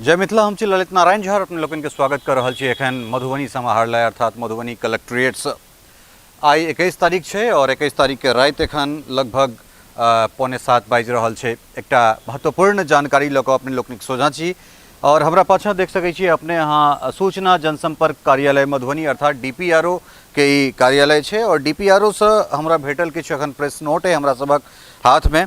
जय मिथिला। हम छी ललित नारायण झा, अपने लोकनि के स्वागत कर रहल छी एखन मधुबनी समाहरणालय अर्थात मधुबनी कलेक्ट्रेटसँ। आइ 21 तारीख छै और 21 तारीख के राति एखन लगभग 6:45 बाजि रहल छै। एकटा महत्वपूर्ण जानकारी लऽ कऽ अपने लोकनिक सोझाँ छी और हमरा पाछाँ देख सकै छी अपने अहाँ सूचना जनसंपर्क कार्यालय मधुबनी अर्थात DPRO के ई कार्यालय छै और DPRO सँ हमरा भेटल किछु एखन प्रेस नोट है हमरा सभक हाथमे।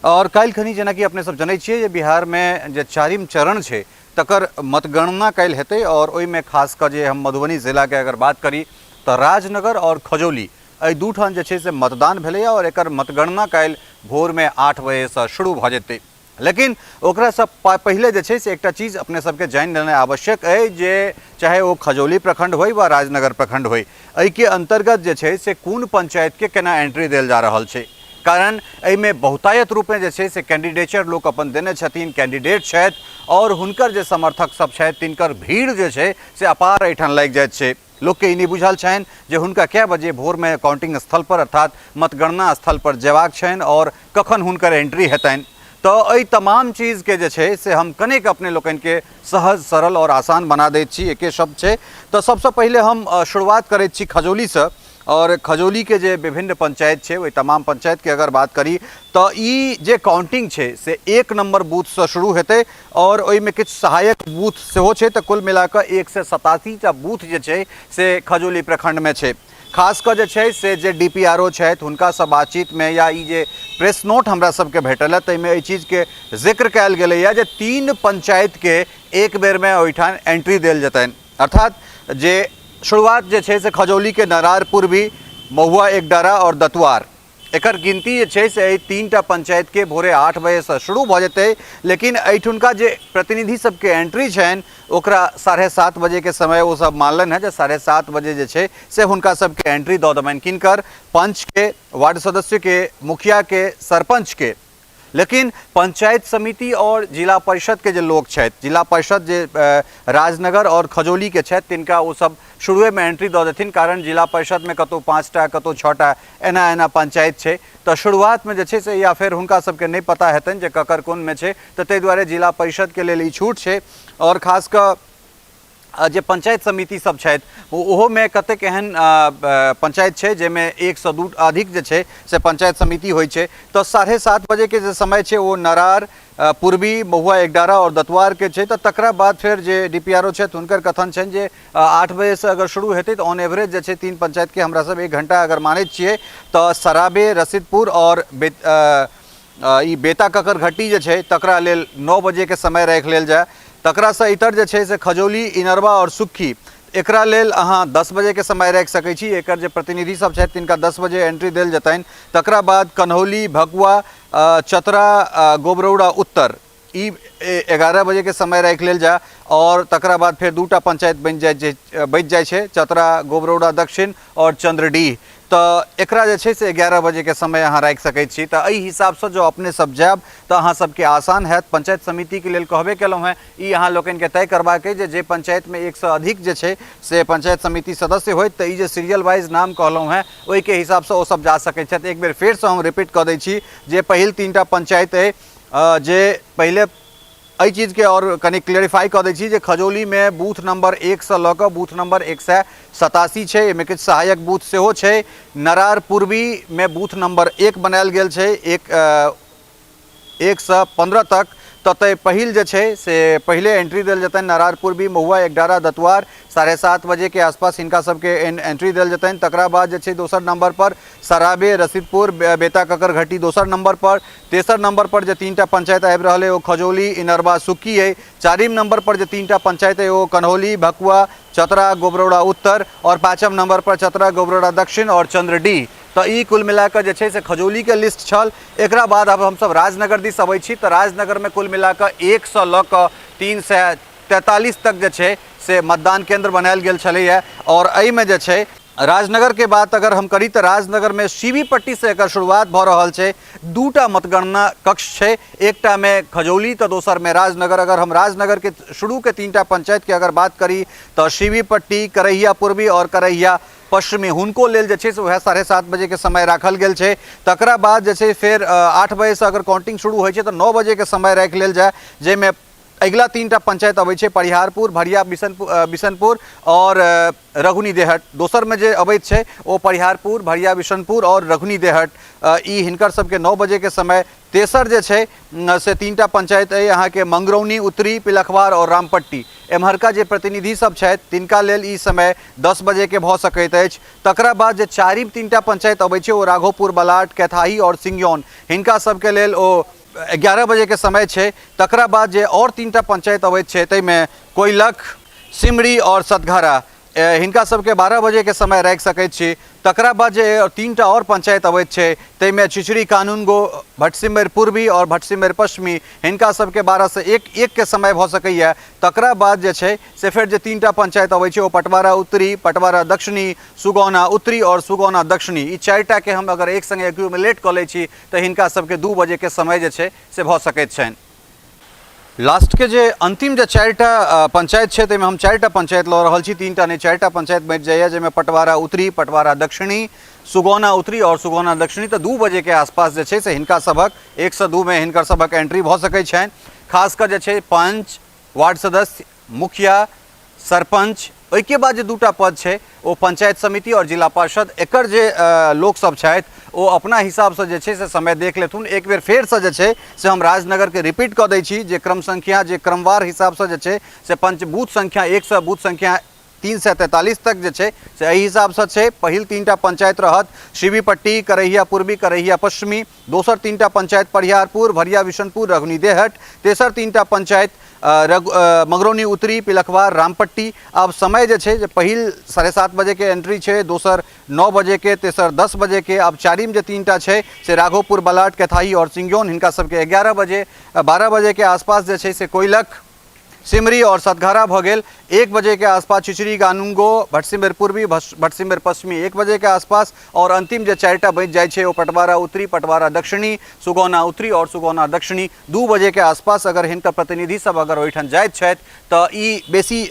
और काल्हि खनी जेनाकि अपने सब जनै छियै जे बिहारमे जे चारिम चरण छै तकर मतगणना काल्हि हेतै और ओहिमे खास कऽ जे हम मधुबनी जिलाके अगर बात करी तऽ राजनगर और खजौली एहि दू ठाम जे छै से मतदान भेलैए और एकर मतगणना काल्हि भोरमे 8 बजेसँ शुरू भऽ जेतै। लेकिन ओकरासँ पहिले जे छै से एकटा चीज अपने सबके जानि लेनाइ आवश्यक अइ जे चाहे ओ खजौली प्रखंड होइ वा राजनगर प्रखंड होइ, एहिके अन्तर्गत जे छै से कोन पंचायतके केना एंट्री देल जा रहल छै, कारण एहिमे बहुतायत रूपे जे छै से कैंडिडेचर लोक अपन देने छथिन, कैंडिडेट छथि और हुनकर जे समर्थक सब छथि तिनकर भीड़ जे छै से अपार एहिठाम लागि जाइत छै। लोकके ई नहि बुझल छनि जे हुनका कए बजे भोरमे काउंटिंग स्थल पर अर्थात मतगणना स्थल पर जेबाक छनि और कखन हुनकर एंट्री हेतनि। तऽ एहि तमाम चीजके जे छै से हम कनेक अपने लोकनिके सहज सरल और आसान बना दैत छी, एके शब्द छै। तऽ सबसँ पहिले हम शुरुआत करैत छी खजौलीसँ और खजौलीके जे विभिन्न पंचायत छै ओहि तमाम पंचायतके अगर बात करी तऽ ई जे काउंटिंग छै से 1 नंबर बूथसँ शुरू हेतै और ओहिमे किछु सहायक बूथ सेहो छै, तऽ कुल मिलाकऽ 187टा बूथ जे छै से खजौली प्रखंडमे छै। खास कऽ जे छै से जे DPRO छथि हुनकासँ बातचीतमे या ई जे प्रेस नोट हमरा सबके भेटल है ताहिमे एहि चीजके जिक्र कयल गेलैए जे 3 पंचायतके एक बेरमे ओहिठाम एंट्री देल जेतनि, अर्थात जे शुरुआत जे छै से खजौलीके नरार पूर्वी, महुआ एकडारा और दतुआर, एकर गिनती जे छै से एहि 3टा पंचायतके भोरे 8 बजेसँ शुरू भऽ जेतै। लेकिन एहिठुनका जे प्रतिनिधि सबके एंट्री छनि ओकरा 7:30 बजेके समय ओ सब मानलनि हँ जे 7:30 बजे जे छै से हुनका सबके एंट्री दऽ देबनि, किनकर पंचके, वार्ड सदस्यके, मुखियाके, सरपञ्चके। लेकिन पंचायत समिति और जिला परिषद के जे लोग छथि, जिला परिषद जे राजनगर और खजौली के छथि तिनका ओ सब शुरुए में एंट्री दऽ देथिन, कारण जिला परिषद में कतौ 5टा कतौ 6टा एना एना पंचायत छै, तऽ शुरुआत में जे छै से या फेर हुनका सबके नहि पता हेतनि जे ककर कोन में छै, तऽ ताहि दुआरे जिला परिषद के लेल ई छूट छै। और खास कऽ जे पंचायत समिति सब छथि ओहोमे कतेक एहन पंचायत छै जाहिमे 1 से 2 अधिक जे छै से पंचायत समिति होइ छै, तऽ 7:30 बजेके जे समय छै ओ नरार पूर्वी, महुआ एकडारा और दतुआरके छै। तऽ तकरा बाद फेर जे DPRO छथि हुनकर कथन छनि जे 8 बजेसँ अगर शुरू हेतै तऽ ऑन एवरेज जे छै 3 पंचायतके हमरा सब 1 घंटा अगर मानै छियै तऽ सराबे, रसीदपुर और ई बेता ककर घट्टी जे छै तकरा लेल 9 बजेके समय राखि लेल जाय। तकरासँ इतर जे छै से खजौली, इनरवा और सुक्खी एकरा लेल अहाँ 10 बजेके समय राखि सकै छी, एकर जे प्रतिनिधि सब छथि तिनका 10 बजे एंट्री देल जेतनि। तकरा बाद कन्हौली, भकुआ, चतरा, गोबरौड़ा उत्तर ई 11 बजेके समय राखि लेल जाय और तकरा बाद फेर 2टा पंचायत बनि जाइ बचि जाइ छै, चतरा, गोबरौड़ा दक्षिण और चंद्रडीह, तऽ एकरा जे छै से 11 बजेके समय अहाँ राखि सकै छी। तऽ एहि हिसाबसँ जँ अपने सब जायब तऽ अहाँ सबके आसान हैत। पंचायत समितिके लेल कहबे केलहुँ हेँ, ई अहाँ लोकनिके तय करबाक अइ जे जे पंचायतमे 1 से अधिक जे छै से पंचायत समिति सदस्य होइत तऽ ई जे सीरियल वाइज नाम कहलहुँ हेँ ओहिके हिसाबसँ ओ सब जा सकै छथि। एक बेर फेरसँ हम रिपीट कऽ दै छी जे पहिल 3टा पंचायत अइ जे पहिले एहि चीजके आओर कनि क्लेरिफाइ कऽ दै छी जे खजौलीमे बूथ नंबर 1 से लऽ कऽ बूथ नंबर 187 छै, एहिमे किछु सहायक बूथ सेहो छै। नरार पूर्वीमे बूथ नंबर 1 बनायल गेल छै 1 से 15 तक, ततऽ पहिल जे छै से पहिले एंट्री देल जेतनि नरार पूर्वी, महुआ एकडारा, दतुआर 7:30 बजेके आसपास हिनका सबके एंट्री देल जेतनि। तकरा बाद जे छै दोसर नंबर पर सराबे, रसीदपुर, बेता ककर घट्टी दोसर नंबर पर, तेसर नंबर पर जे 3टा पंचायत आबि रहल अइ ओ खजौली, इनरवा, सुक्की अइ। चारिम नंबर पर जे 3टा पंचायत अइ ओ कन्हौली, भकुआ, चतरा, गोबरौड़ा उत्तर और 5म नंबर पर चतरा, गोबरौड़ा दक्षिण और चंद्रडीह। तऽ ई कुल मिलाकऽ जे छै से खजौलीके लिस्ट छल। एकरा बाद आब हमसब राजनगर दिस अबै छी तऽ राजनगरमे कुल मिलाकऽ 1 से लऽ कऽ 343 तक जे छै से मतदान केंद्र बनायल गेल छलैए। और एहिमे जे छै राजनगर के बात अगर हम करी तऽ राजनगर में शिवी पट्टी से एकर शुरुआत भऽ रहल छै। 2टा मतगणना कक्ष छै, एकटा में खजौली तऽ दोसर में राजनगर। अगर हम राजनगर के शुरू के 3टा पंचायत के अगर बात करी तऽ शिवी पट्टी, करैया पूर्वी और करैया पश्चिमी, हुनको लेल जे छै से वएह 7:30 बजे के समय राखल गेल छै। तकरा बाद जे छै फेर 8 बजे से अगर काउंटिंग शुरू होइ छै तऽ 9 बजे के समय राखि लेल जाय, जाहिमे अगिला 3टा पंचायत अबै छै परिहारपुर, भरिया बिशनपुर आओर रघुनी देहट। दोसरमे जे अबैत छै ओ परिहारपुर, भरिया बिशनपुर आओर रघुनी देहट, ई हिनकर सबके 9 बजेके समय। तेसर जे छै से 3टा पंचायत अइ अहाँके मंगरौनी उत्तरी, पिलखवार आओर रामपट्टी। एम्हरका जे प्रतिनिधि सब छथि तिनका लेल ई समय 10 बजेके भऽ सकैत अछि। तकरा बाद जे चारिम 3टा पंचायत अबै छै ओ राघोपुर, बलाट, कैथाही आओर सिंघौन, हिनका सबके लेल ओ 11 बजेके समय छै। तकरा बाद जे आओर 3टा पंचायत अबैत छै ताहिमे कोइलख, सिमरी आओर सतघारा, हिनका सबके 12 बजेके समय राखि सकै छी। तकरा बाद जे 3टा आओर पंचायत अबैत छै ताहिमे चिचड़ी कानूनगो, भटसिमैर पूर्वी आओर भटसिमैर पश्चिमी, हिनका सबके 12 से 1 के समय भऽ सकैए। तकरा बाद जे छै से फेर जे 3टा पंचायत अबै छै ओ पटवारा उत्तरी, पटवारा दक्षिणी, सुगौना उत्तरी आओर सुगौना दक्षिणी, ई 4टाके हम अगर एक सङ्गे एक्यूमुलेट कऽ लै छी तऽ हिनका सबके 2 बजेके समय जे छै से भऽ सकैत छनि। लास्टके जे अंतिम जे 4टा पंचायत छै ताहिमे हम 4टा पंचायत लऽ रहल छी, 3टा नहि 4टा पंचायत बचि जाइए, जाहिमे पटवारा उत्तरी, पटवारा दक्षिणी, सुगौना उत्तरी आओर सुगौना दक्षिणी। तऽ 2 बजेके आसपास जे छै से हिनका सभक 1 से 2 मे हिनकर सभक एंट्री भऽ सकै छनि। खास कऽ जे छै पंच, वार्ड सदस्य, मुखिया, सरपंच, ओहिके बाद जे 2टा पद छै ओ पंचायत समिति आओर जिला पार्षद, एकर जे लोकसब छथि ओ अपना हिसाबसँ जे छै से समय देख लेथुन। एक बेर फेरसँ जे छै से हम राजनगरके रिपीट कऽ दै छी जे क्रम संख्या, जे क्रमवार हिसाबसँ जे छै से पंच बूथ संख्या 1 सँ बूथ संख्या 343 तक जे छै से एहि हिसाबसँ छै। पहिल 3टा पंचायत रहत शिवीपट्टी, करैहिया पूर्वी, करैहिया पश्चिमी। दोसर 3टा पंचायत परिहारपुर, भरिया बिशनपुर, रघुनी देहट। तेसर 3टा पंचायत मंगरौनी उत्तरी, पिलखवार, रामपट्टी। आब समय जे छै जे पहिल 7:30 बजेके एंट्री छै, दोसर 9 बजेके, तेसर 10 बजेके। आब चारिम जे 3टा छै से राघोपुर, बलाट, कैथाही आओर सिंघौन, हिनका सबके 11 बजे, 12 बजेके आसपास जे छै से कोइलख, सिमरी और सतघारा भऽ गेल। 1 बजे के आसपास चिचरी, गानुंगो, भटसिमैर पूर्वी, भटसिमैर पश्चिमी 1 बजे के आसपास। और अंतिम जे 4टा बचि जाइ छै ओ पटवारा उत्तरी, पटवारा दक्षिणी, सुगौना उत्तरी और सुगौना दक्षिणी 2 बजे के आसपास अगर हिनकर प्रतिनिधि सब अगर ओहिठाम जाइत छथि तऽ ई बेसी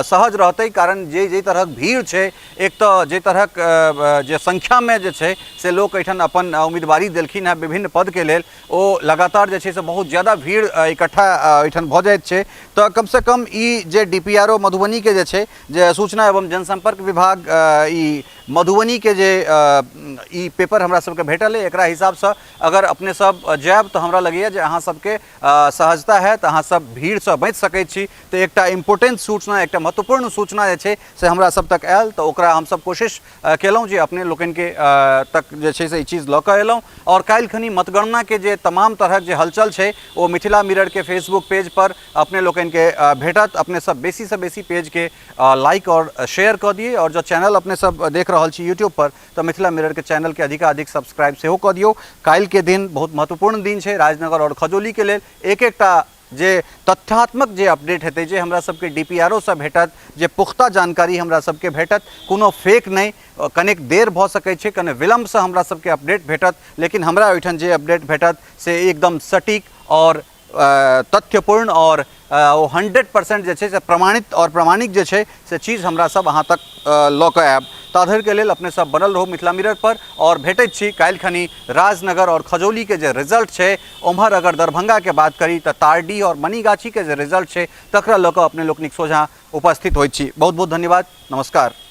सहज रहतै। कारण जे जाहि तरहक भीड़ छै, एक तऽ जाहि तरहक जे संख्यामे जे छै से लोक एहिठाम अपन उम्मीदवारी देलखिन हेँ विभिन्न पदके लेल, ओ लगातार जे छै से बहुत ज्यादा भीड़ इकट्ठा एहिठाम भऽ जाइत छै। तऽ कमसँ कम ई जे DPRO मधुबनीके जे छै, जे सूचना एवं जनसंपर्क विभाग ई मधुबनीके जे ई पेपर हमरा सबके भेटल अइ, एकरा हिसाबसँ अगर अपने सब जायब तऽ हमरा लगैए जे अहाँ सबके सहजता हैत, अहाँ सब भीड़सँ बचि सकै छी। तऽ एकटा इम्पोर्टेंट सूचना, एकटा महत्वपूर्ण सूचना जे छै से हमरा सब तक आयल, तऽ ओकरा हमसब कोशिश केलहुँ जे अपने लोकनिके तक जे छै से ई चीज लऽ कऽ एलहुँ। आओर काल्हि खनी मतगणनाके जे तमाम तरहक जे हलचल छै ओ मिथिला मिररके फेसबुक पेज पर अपने लोकनिके भेटत। अपने सब बेसीसँ बेसी पेजके लाइक आओर शेयर कऽ दियै, आओर जँ चैनल अपने सब देख रहल छी यूट्यूब पर तऽ मिथिला मिररके चैनलके अधिकाधिक सब्सक्राइब सेहो कऽ दियौ। काल्हिके दिन बहुत महत्वपूर्ण दिन छै राजनगर आओर खजौलीके लेल। एक एकटा जे तथ्यात्मक जे अपडेट हेतै, जे हमरा सबके DPRO सँ भेटत, जे पुख्ता जानकारी हमरा सबके भेटत, कोनो फेक नहि, कनेक देर भऽ सकै छै, कने विलम्बसँ हमरा सबके अपडेट भेटत, लेकिन हमरा ओहिठाम जे अपडेट भेटत से एकदम सटीक आओर तथ्यपूर्ण आओर ओ 100% जे छै से प्रमाणित आओर प्रमाणिक जे छै से चीज हमरा सब अहाँ तक लऽ कऽ आयब। ताधरिके लेल अपने सब बनल रहू मिथिला मिरर पर, आओर भेटैत छी काल्हि खनी राजनगर आओर खजौलीके जे रिजल्ट छै। ओम्हर अगर दरभंगाके बात करी तऽ तारडीह आओर मनीगाछीके जे रिजल्ट छै तकरा लऽ कऽ अपने लोकनिक सोझाँ उपस्थित होइत छी। बहुत बहुत धन्यवाद, नमस्कार।